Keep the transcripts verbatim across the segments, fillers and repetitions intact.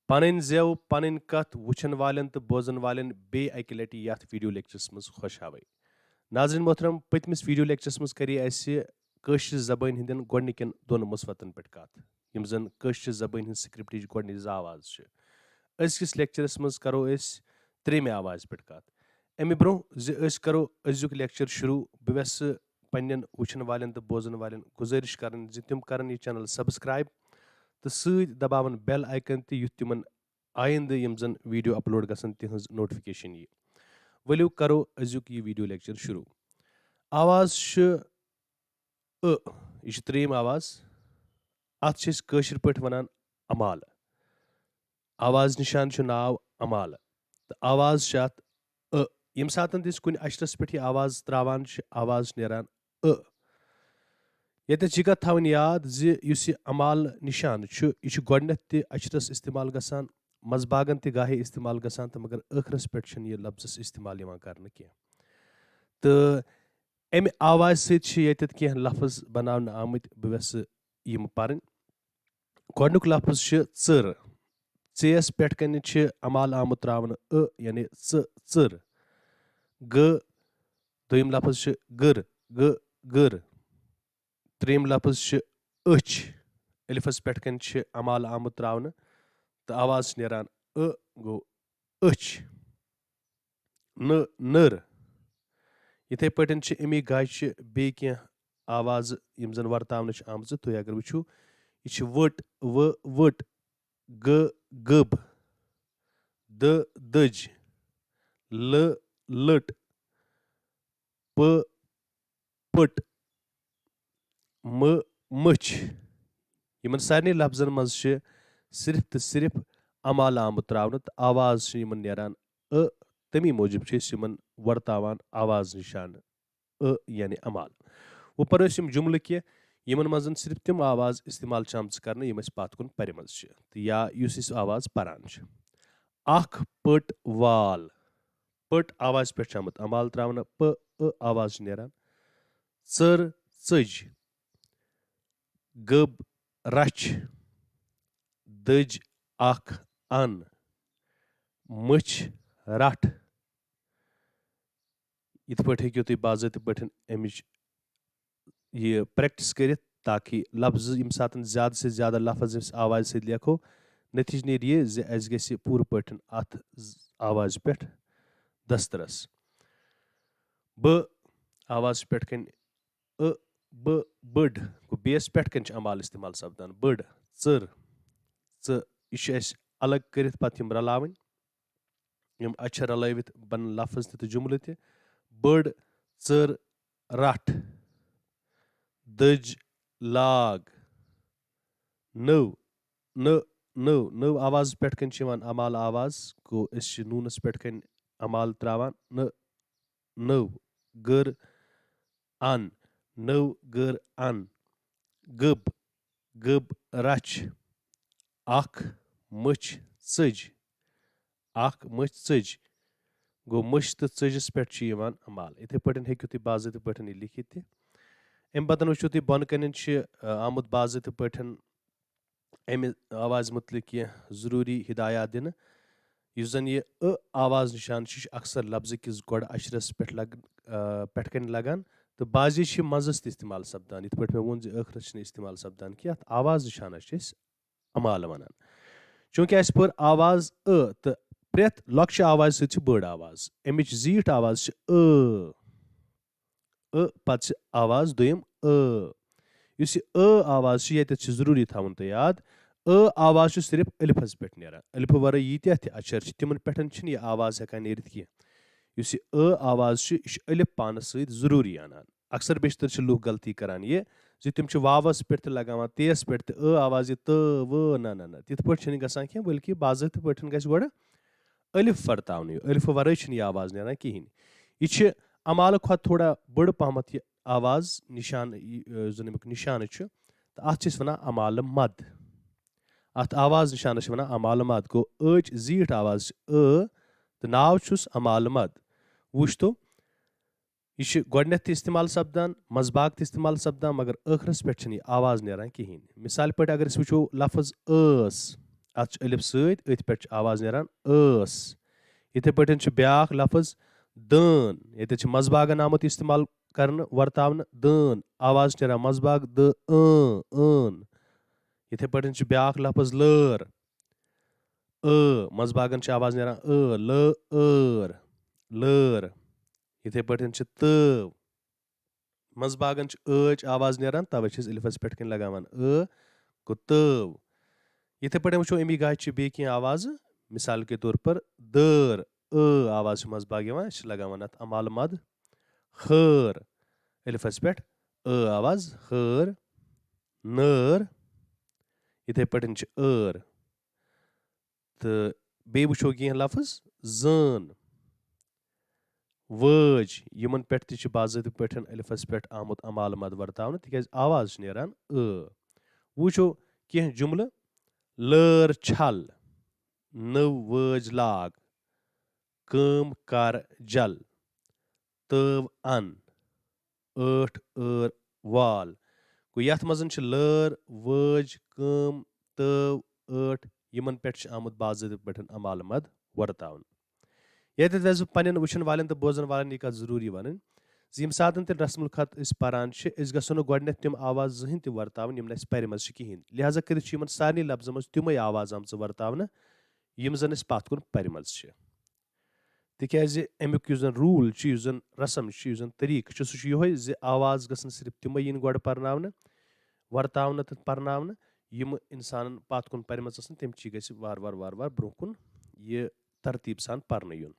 پنٕنۍ زٮ۪و، پنٕنۍ کتھ وٕچھن والٮ۪ن تہٕ بوزن والٮ۪ن بیٚیہِ اکہِ لٹہِ یتھ ویڈیو لیکچرس منٛز خۄش ہاوے۔ ناظرین محترم، پٔتمِس ویڈیو لیکچرس منٛز کرے اسہِ کٲشرِ زبٲنۍ ہٕنٛدٮ۪ن گۄڈنِکٮ۪ن دۄن مثبتن پٮ۪ٹھ کتھ، یِم زن کٲشرِ زبٲنۍ ہٕنٛز سکرپٹٕچ گۄڈنِچ زٕ آواز چھِ۔ أزکِس لیکچرس منٛز کرو أسۍ ترٛیٚیمہِ آوازِ پٮ۪ٹھ کتھ۔ امہِ برونٛہہ زِ أسۍ کرو أزیُک لیکچر شروع، بہٕ یژھٕ پننٮ۪ن وٕچھن والٮ۪ن تہٕ بوزن والٮ۪ن گُزٲرِش کرٕنۍ زِ تِم کرن یہِ چینل سبسکرائب تہٕ سۭتۍ دباون بیل آیکن تہِ، یُتھ تِمن آیندٕ یِم زن ویڈیو اپلوڈ گژھن تِہنٛز نوٹیفکیشن یی۔ ؤلِو کرو أزیُک یہِ ویڈیو لیکچر شروع۔ آواز چھِ ٲ، یہِ چھِ ترٛیٚیِم آواز۔ اتھ چھِ أسۍ کٲشِر پٲٹھۍ ونان امالہٕ۔ آواز نِشان چھُ ناو امالہٕ۔ تہٕ آواز چھِ اتھ ٲ۔ ییٚمہِ ساتن تہِ أسۍ کُنہِ اچھرس پٮ۪ٹھ یہِ آواز تراوان چھِ، آواز چھِ نیران ٲ۔ ییٚتٮ۪تھ چھِ یہِ کتھ تھاوٕنۍ یاد زِ یُس یہِ امالہٕ نِشان چھُ، یہِ چھُ گۄڈٕنٮ۪تھ تہِ اچھرس استعمال گژھان، منٛزباگن تہِ گاہے استعمال گژھان، تہٕ مگر ٲخرس پٮ۪ٹھ چھُنہٕ یہِ لفظس استعمال یِوان کرنہٕ کینٛہہ۔ تہٕ امہِ آوازِ سۭتۍ چھِ ییٚتٮ۪تھ کینٛہہ لفظ بناونہٕ آمٕتۍ، بہٕ یژھٕ یِم پرٕنۍ۔ گۄڈٕنیُک لفظ چھُ ژٕر۔ ژیس پٮ۪ٹھ کنہِ چھِ امالہٕ آمُت تراونہٕ ٲ، یعنی ژٕ، ژٕر۔ گٲ، دوٚیِم لفظ چھُ گٕر، گٲ، گٕر۔ ترٛیٚیِم لفظ چھُ أچھ۔ الفس پٮ۪ٹھ کنہِ چھِ امالہٕ آمُت تراونہٕ تہٕ آواز چھِ نیران ٲ، گوٚو أچھ۔ نٔ، نٔر۔ یِتھے پٲٹھۍ چھِ امی گاہہِ چھِ بیٚیہِ کینٛہہ آوازٕ یِم زن ورتاونہٕ چھِ آمژٕ۔ تُہۍ اگر وٕچھِو، یہِ چھِ ؤٹ، ؤ، ؤٹ، گٔ، گٔب، دٔ، دٔج، لٔ، لٔٹ، پٔ، پٔٹ، مٔ، مٔچھ۔ یِمن سارنٕے لفظن منٛز چھِ صرف تہٕ صرف امالہٕ آمُت تراونہٕ تہٕ آواز چھِ یِمن نیران ٲ۔ تمی موٗجوٗب چھِ أسۍ یِمن ورتاوان آواز نِشانہٕ ٲ، یعنی امالہٕ۔ وۄنۍ پرو أسۍ یِم جملہٕ کینٛہہ، یِمن منٛز صرف تِم آواز استعمال چھِ آمژٕ کرنہٕ، یِم أسۍ پتھ کُن پرِمژٕ چھِ، تہٕ یا یُس أسۍ آواز پران چھِ۔ اکھ پٔٹ وال۔ پٔٹ آوازِ پٮ۪ٹھ چھُ آمُت امالہٕ تراونہٕ، پ، ٲ آواز چھِ نیران۔ ژٔر، ژٔج۔ گٔب، رچھ۔ دٔج، اکھ، ان۔ مٔچھ، رٹھ۔ یِتھ پٲٹھۍ ہیٚکِو تُہۍ باضٲبطہٕ پٲٹھۍ امِچ یہِ پریکٹس کٔرِتھ، تاکہِ لفظ ییٚمہِ ساتہٕ زیادٕ سے زیادٕ لفظ أسۍ آوازِ سۭتۍ لیکھو، نتیجہٕ نیرِ یہِ زِ اَسہِ گژھِ پوٗرٕ پٲٹھۍ اتھ ز-، آوازِ پٮ۪ٹھ دسترس۔ ب آواز چھِ پٮ۪ٹھ کنہِ ٲ، ب، بٔڈ۔ گوٚو بیس پٮ۪ٹھ کنہِ چھِ امالہٕ استعمال سپدان۔ بٔڈ، ژٔر، ژٕ۔ یہِ چھُ اَسہِ الگ کٔرِتھ پتہٕ یِم رلاوٕنۍ۔ یِم اچھر رلٲوِتھ بنن لفظ تہِ تہٕ جملہٕ تہِ۔ بٔڑ، ژٔر، رٹھ، دٔج، لاگ، نٔو، نٔ، نٔو، نٔو آواز پٮ۪ٹھ کنہِ چھِ یِوان امالہٕ آواز، گوٚو أسۍ چھِ نوٗنس پٮ۪ٹھ کنہِ امالہٕ تراوان۔ نٔ، نٔو، گٔر، ان، نٔو، گٔر، ان، گٔب، گٔب، رچھ، اکھ، مٔچھ، ژٔج، اکھ، مٔچھ، ژٔج۔ گوٚو، مٔچھ تہٕ ژٔجِس پٮ۪ٹھ چھُ یِوان امالہٕ۔ یِتھے پٲٹھۍ ہیٚکِو تُہۍ باضٲبطہٕ پٲٹھۍ یہِ لیکھِتھ تہِ۔ امہِ پتہٕ وٕچھِو تُہۍ بۄنہٕ کنٮ۪ن چھِ، آ، آمُت باضٲبطہٕ پٲٹھۍ امہِ آوازِ مُتعلِق کینٛہہ ضروٗری ہدایات دِنہٕ۔ یُس زن یہِ ٲ آواز نِشان چھُ، یہِ چھُ اکثر لفظہٕ کِس گۄڈٕ اچھرس پٮ۪ٹھ لگ-، آ، پٮ۪ٹھ کنہِ لگان، تہٕ بعضے چھِ منٛزس تہِ استعمال سپدان۔ یِتھ پٲٹھۍ مےٚ ووٚن زِ ٲخرس چھِنہٕ استعمال سپدان کینٛہہ، اتھ آواز نِشانس چھِ أسۍ امالہٕ ونان۔ چوٗنٛکہِ اَسہِ پٔر آواز ٲ، تہٕ پرٛٮ۪تھ لۄکچہِ آوازِ سۭتۍ چھِ بٔڑ آواز، امِچ زیٖٹھ آواز چھِ ٲ۔ ٲ، پتہٕ چھِ آواز دوٚیِم ٲ۔ یُس یہِ ٲ آواز چھِ، ییٚتٮ۪تھ چھِ ضروٗری تھاوُن تۄہہِ یاد، ٲ آواز چھِ صرف الفس پٮ۪ٹھ نیران۔ الفہٕ ورٲے ییٖتیٛاہ تہِ اچھر چھِ، تِمن پٮ۪ٹھ چھِنہٕ یہِ آواز ہٮ۪کان نیٖرِتھ کینٛہہ۔ یُس یہِ ٲ آواز چھِ، یہِ چھِ الف پانس سۭتۍ ضروٗری انان۔ اکثر بیشتر چھِ لوٗکھ غلطی کران یہِ زِ تِم چھِ واوس پٮ۪ٹھ تہِ لگاوان، تیس پٮ۪ٹھ تہِ ٲ آواز، یہِ تہٕ وٲ، نہ، نہ، نہ، تِتھ پٲٹھۍ چھِنہٕ گژھان کینٛہہ، بلکہِ باضٲبطہٕ پٲٹھۍ گژھِ گۄڈٕ الف ورتاونہٕ یُن۔ الفہٕ ورٲے چھِنہٕ یہِ آواز نیران کِہینۍ۔ یہِ چھِ امالہٕ کھۄتہٕ تھوڑا بٔڑ پہمتھ یہِ آواز نِشان، یہِ، یُس زن امیُک نِشانہٕ چھُ، تہٕ اتھ چھِ أسۍ ونان امالہٕ مد۔ اتھ آواز نِشانس چھِ ونان امالہٕ مد۔ گوٚو، ٲچ زیٖٹھ آواز چھِ ٲ، تہٕ ناو چھُس امالہٕ مد۔ وٕچھتو، یہِ چھِ گۄڈٕنٮ۪تھ تہِ استعمال سپدان، منٛزباگ تہِ استعمال سپدان، مگر ٲخرس پٮ۪ٹھ چھِنہٕ یہِ آواز نیران کِہینۍ۔ مثال پٲٹھۍ اگر أسۍ وٕچھو لفظ ٲس، اَتھ چھِ الف سۭتۍ، أتھۍ پٮ۪ٹھ چھِ آواز نیران ٲس۔ یِتھَے پٲٹھۍ چھُ بیٛاکھ لفظ دٲن، ییٚتٮ۪تھ چھِ منٛزباگن آمُت استعمال کرنہٕ، ورتاونہٕ، دٲن، آواز چھِ نیران منٛزباگ دٲ، ٲن، ٲن۔ یِتھَے پٲٹھۍ چھُ بیٛاکھ لفظ لٲر، ٲ، منٛزباگن چھِ آواز نیران ٲ، لٲ، ٲر، لٲر۔ یِتھَے پٲٹھۍ چھِ تٲو، منٛزباگن چھِ ٲچ آواز نیران، توے چھِ أسۍ الفس پٮ۪ٹھ کَنۍ لگاوان ٲ، گوٚو تٲو۔ یِتھَے پٲٹھۍ وٕچھو، اَمی گاہہِ چھِ بیٚیہِ کینٛہہ آوازٕ، مثال کے طور پر دٲر، ٲ آواز چھِ منٛزباگ یِوان، أسۍ چھِ لگاوان اَتھ امالہٕ مد، ہٲر، الفس پٮ۪ٹھ ٲ آواز، ہٲر، نٲر، یِتھَے پٲٹھۍ چھِ ٲر۔ تہٕ بیٚیہِ وٕچھو کینٛہہ لفظ، زٲن، وٲج، یِمن پٮ۪ٹھ تہِ چھِ باضٲبطہٕ پٲٹھۍ الفس پٮ۪ٹھ آمُت امالہٕ مد ورتاونہٕ، تِکیازِ آواز چھِ نیران ٲ۔ وٕچھو کینٛہہ جملہٕ، لٲر چھل، نٔو وٲج لاگ، کٲم کر جل، تٲو ان، ٲٹھ ٲر وال۔ گوٚو، یَتھ منٛز چھِ لٲر، وٲج، کٲم، تٲو، ٲٹھ، یِمن پٮ۪ٹھ چھُ آمُت باضٲبطہٕ پٲٹھۍ امالہٕ مد ورتاونہٕ۔ ییٚتٮ۪تھ ویسہٕ بہٕ پننٮ۪ن وٕچھن والٮ۪ن تہٕ بوزن والٮ۪ن یہِ کتھ ضروٗری ونٕنۍ زِ ییٚمہِ ساتن تہِ رسم الخط أسۍ پران چھِ، أسۍ گژھو نہٕ گۄڈٕنٮ۪تھ تِم آواز زٕہٕنۍ تہِ ورتاوٕنۍ، یِم نہٕ اَسہِ پرِ منٛز چھِ کِہینۍ۔ لہذا کٔرِتھ چھِ یِمن سارنٕے لفظن منٛز تِمے آواز آمژٕ ورتاونہٕ، یِم زن أسۍ پتھ کُن پرِ منٛز چھِ۔ تِکیازِ اَمیُک یُس زَن rule چھُ، یُس زَن رسم چھُ، یُس زَن طریٖقہٕ چھُ، سُہ چھُ یِہوٚے زِ آواز گژھن صرف تِمَے یِنۍ گۄڈٕ پَرناونہٕ، ورتاونہٕ تہٕ پَرناونہٕ، یِم اِنسانَن پَتھ کُن پَرِمَژٕ آسَن، تِم چی گژھِ وارٕ وارٕ، وارٕ وارٕ برٛونٛہہ کُن یہِ ترتیٖب سان پَرنہٕ یُن۔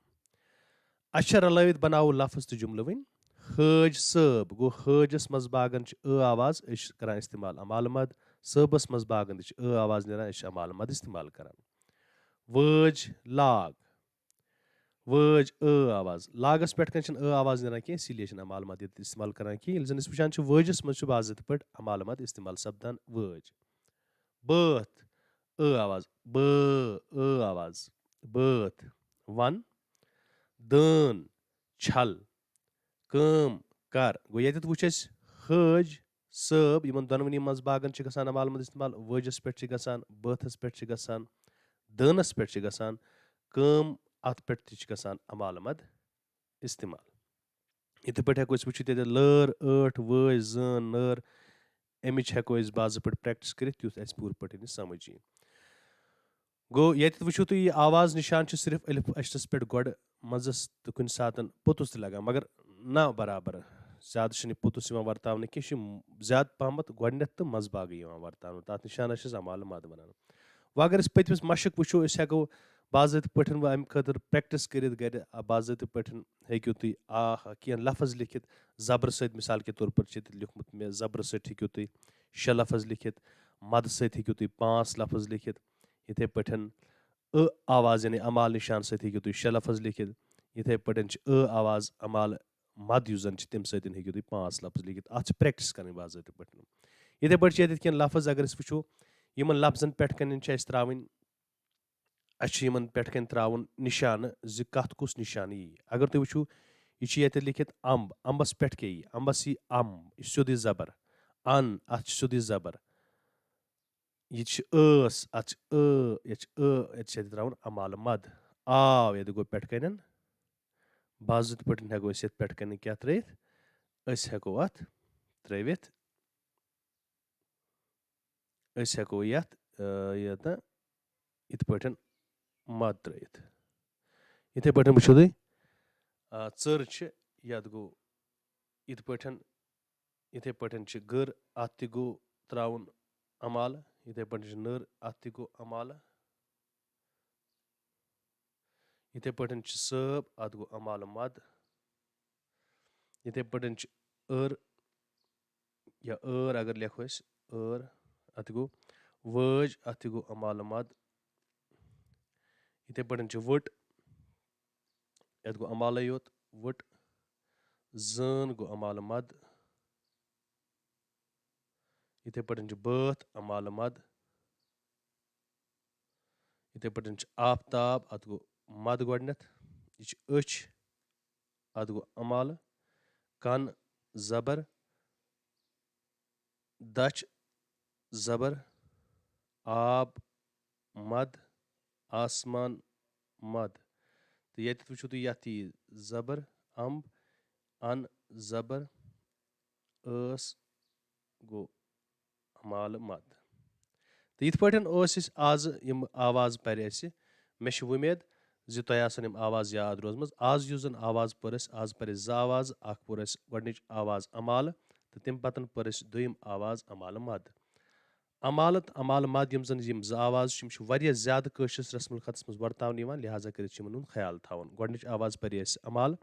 اَسہِ چھےٚ رلٲوِتھ بَناوو لفظ تہٕ جُملہٕ وۄنۍ۔ حٲج صٲب گوٚو، حٲجَس منٛز باغن چھِ ٲ آواز، أسۍ چھِ کَران استعمال اَمالہٕ مَد، صٲبَس منٛز باغن تہِ چھِ ٲ آواز نیران، أسۍ چھِ اَمالہٕ مَد استعمال کَران۔ وٲج لاگ، وٲج ٲ آواز۔ لاگس پٮ۪ٹھ کَنۍ چھَنہٕ ٲ آواز نیران کینٛہہ، اسی لیے چھِنہٕ اَمالہٕ مَد ییٚتہِ استعمال کران کینٛہہ۔ ییٚلہِ زَن أسۍ وٕچھان چھِ، وٲجِس منٛز چھُ باضٲبطہٕ پٲٹھۍ اَمالہٕ مَد استعمال سپدان۔ وٲج۔ بٲتھ، ٲ آواز، بٲ، ٲ آواز، بٲتھ۔ وَن، دٲن، چھَل، کٲم، کر۔ گوٚو، ییٚتٮ۪تھ وٕچھ اَسہِ حٲج، صٲب، یِمن دۄنوٕنی منٛز باغن چھِ گژھان اَمالہٕ مَد استعمال، وٲجِس پٮ۪ٹھ چھِ گژھان، بٲتھس پٮ۪ٹھ چھِ گژھان، دٲنَس پٮ۪ٹھ چھِ گژھان، کٲم، اَتھ پٮ۪ٹھ تہِ چھِ گژھان اَمالہٕ مَد استعمال۔ یِتھٕ پٲٹھۍ ہٮ۪کو أسۍ وٕچھِتھ ییٚتہِ لٲر، ٲٹھ، وٲج، زٲن، نٲر، اَمِچ ہٮ۪کو أسۍ باضٲبطہٕ پٲٹھۍ practice کٔرِتھ، یُتھ اَسہِ پوٗرٕ پٲٹھۍ یہِ سَمٕجھ یی۔ گوٚو، ییٚتٮ۪تھ وٕچھِو تُہۍ، یہِ آواز نِشان چھُ صرف الف اَچھنَس پٮ۪ٹھ گۄڈٕ منٛزَس تہٕ کُنہِ ساتَن پوٚتُس تہِ لَگان، مگر نہ برابر۔ زیادٕ چھُنہٕ یہِ پوٚتُس یِوان ورتاونہٕ کینٛہہ، یہِ چھُ زیادٕ پَہمَتھ گۄڈٕنٮ۪تھ تہٕ منٛزباگٕے یِوان ورتاونہٕ۔ تَتھ نِشانَس چھِ أسۍ اَمالہٕ مَد وَنان۔ وۄنۍ اگر أسۍ پٔتمِس مَشٕق وٕچھو، أسۍ ہٮ۪کو باضٲبطہٕ پٲٹھۍ وۄنۍ اَمہِ خٲطرٕ practice کٔرِتھ گَرِ۔ آ، باضٲبطہٕ پٲٹھۍ ہیٚکِو تُہۍ آ، کینٛہہ لفظ لیکھِتھ، زبرٕ سۭتۍ، مثال کے طور پر چھِ ییٚتہِ لیوٗکھمُت مےٚ، زبرٕ سۭتۍ ہیٚکِو تُہۍ شےٚ لفظ لیکھِتھ، مَدٕ سۭتۍ ہیٚکِو تُہۍ پانٛژھ لفظ لیکھِتھ، یِتھَے پٲٹھۍ ٲ آواز، یعنی اَمال نِشان سۭتۍ ہیٚکِو تُہۍ شےٚ لفظ لیکھِتھ، یِتھَے پٲٹھۍ چھِ ٲ آواز اَمال مَد یُس زَن چھِ، تَمہِ سۭتۍ ہیٚکِو تُہۍ پانٛژھ لفظ لیکھِتھ۔ اَتھ چھِ practice کَرٕنۍ باضٲبطہٕ پٲٹھۍ۔ یِتھَے پٲٹھۍ چھِ ییٚتٮ۪تھ کینٛہہ لفظ، اگر أسۍ وٕچھو، یِمَن لفظن پٮ۪ٹھ کَنٮ۪ن چھِ اَسہِ ترٛاوٕنۍ، اَسہِ چھُ یِمَن پٮ۪ٹھ کَنۍ ترٛاوُن نِشانہٕ زِ کَتھ کُس نِشانہٕ یی۔ اگر تُہۍ وٕچھِو، یہِ چھُ ییٚتٮ۪تھ لیکھِتھ اَمب، اَمبَس پٮ۪ٹھ کیٛاہ یی؟ اَمبَس یی اَم، یہِ چھُ سیوٚدُے زبر۔ اَن، اَتھ چھُ سیوٚدُے زبر۔ یہِ چھِ ٲس، اَتھ چھِ ٲ، یَتھ چھِ ٲ، یَتھ چھِ ییٚتہِ ترٛاوُن اَمالہٕ مَد۔ آو، ییٚتہِ گوٚو پٮ۪ٹھ کَنٮ۪ن۔ باضٲبطہٕ پٲٹھۍ ہٮ۪کو أسۍ یَتھ پٮ۪ٹھ کَنہِ کیٛاہ ترٛٲوِتھ؟ أسۍ ہٮ۪کو اَتھ ترٛٲوِتھ، أسۍ ہٮ۪کو یَتھ، آ، یَتھ یِتھ پٲٹھۍ مَد ترٛٲوِتھ۔ یِتھَے پٲٹھۍ وٕچھِو تُہۍ، آ، ژٔر چھِ، یَتھ گوٚو یِتھ پٲٹھۍ، یِتھَے پٲٹھۍ چھِ گٔر، اَتھ تہِ گوٚو ترٛاوُن اَمالہٕ، یِتھَے پٲٹھۍ چھِ نٔر، اَتھ تہِ گوٚو اَمالہٕ۔ یِتھَے پٲٹھۍ چھِ صٲب، اَتھ گوٚو اَمالہٕ مَد۔ یِتھَے پٲٹھۍ چھِ ٲر، یا ٲر اگر لیکھو أسۍ، ٲر، اَتھ گوٚو وٲج، اَتھ تہِ گوٚو اَمالہٕ مَد۔ یِتھَے پٲٹھۍ چھِ ؤٹ، یَتھ گوٚو اَمالَے یوت، ؤٹ۔ زٲن گوٚو اَمالہٕ مَد۔ یِتھَے پٲٹھۍ چھِ بٲتھ، اَمالہٕ مَد۔ یِتھَے پٲٹھۍ چھِ آفتاب، اَتھ گوٚو مَد گۄڈٕنٮ۪تھ۔ یہِ چھِ أچھ، اَتھ گوٚو اَمالہٕ۔ کَن زَبر، دَچھ زَبر، آب مد، آسمان مد۔ تہٕ ییٚتٮ۪تھ وٕچھِو تُہۍ، یَتھ یی زبر امب، ان زبر ٲس، گوٚو امالہٕ مد۔ تہٕ یِتھ پٲٹھۍ ٲسۍ أسۍ آزٕ یِم آواز پَرِ اَسہِ، مےٚ چھِ وۄمید زِ تۄہہِ آسَن یِم آواز یاد روزمٕژ۔ آز یُس زَن آواز پٔر اَسہِ، آز پَرِ اَسہِ زٕ آواز، اَکھ پٔر اَسہِ گۄڈٕنِچ آواز امالہٕ تہٕ تَمہِ پَتہٕ پٔر اَسہِ دوٚیِم آواز امالہٕ مد۔ امالہٕ تہٕ امالہٕ مد، یِم زَن یِم زٕ آواز چھِ، یِم چھِ واریاہ زیادٕ کٲشرِس رسم الخطس منٛز ورتاونہٕ یِوان، لہذا کٔرِتھ چھِ یِمن ہُنٛد خیال تھاوُن۔ گۄڈٕنِچ آواز پَرِ اَسہِ امالہٕ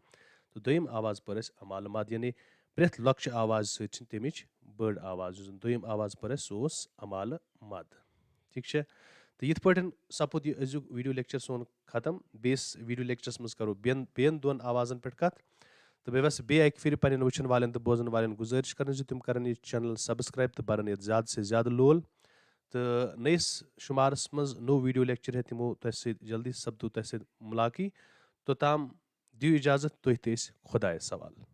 تہٕ دوٚیِم آواز پٔر اَسہِ امالہٕ مد، یعنی پرٛٮ۪تھ لۄکچہِ آوازِ سۭتۍ چھِ تَمِچ بٔڑ آواز۔ یُس زَن دوٚیِم آواز پٔر اَسہِ، سُہ اوس امالہٕ مد۔ ٹھیٖک چھا؟ تہٕ یِتھ پٲٹھۍ سَپُد یہِ أزیُک video lecture سون ختم۔ بیٚیِس video lectureس منٛز کَرو بیٚن، بیٚن دۄن آوازَن پٮ۪ٹھ کَتھ۔ تہٕ بیٚیہِ وَسہٕ بیٚیہِ اَکہِ پھِرِ پنٛنٮ۪ن وٕچھَن والٮ۪ن تہٕ بوزَن والٮ۪ن گُزٲرِش کَرٕنۍ زِ تِم کَرَن یہِ channel subscribe تہٕ بَرَن یَتھ زیادٕ سے زیادٕ لول۔ تہٕ نٔیِس شُمارَس منٛز نوٚو video lecture ہٮ۪تھ یِمو تۄہہِ سۭتۍ جلدی، سَپدو تۄہہِ سۭتۍ مُلاقی۔ توٚتام دِیِو اِجازت، تُہۍ تہٕ أسۍ خۄدایَس حوالہٕ۔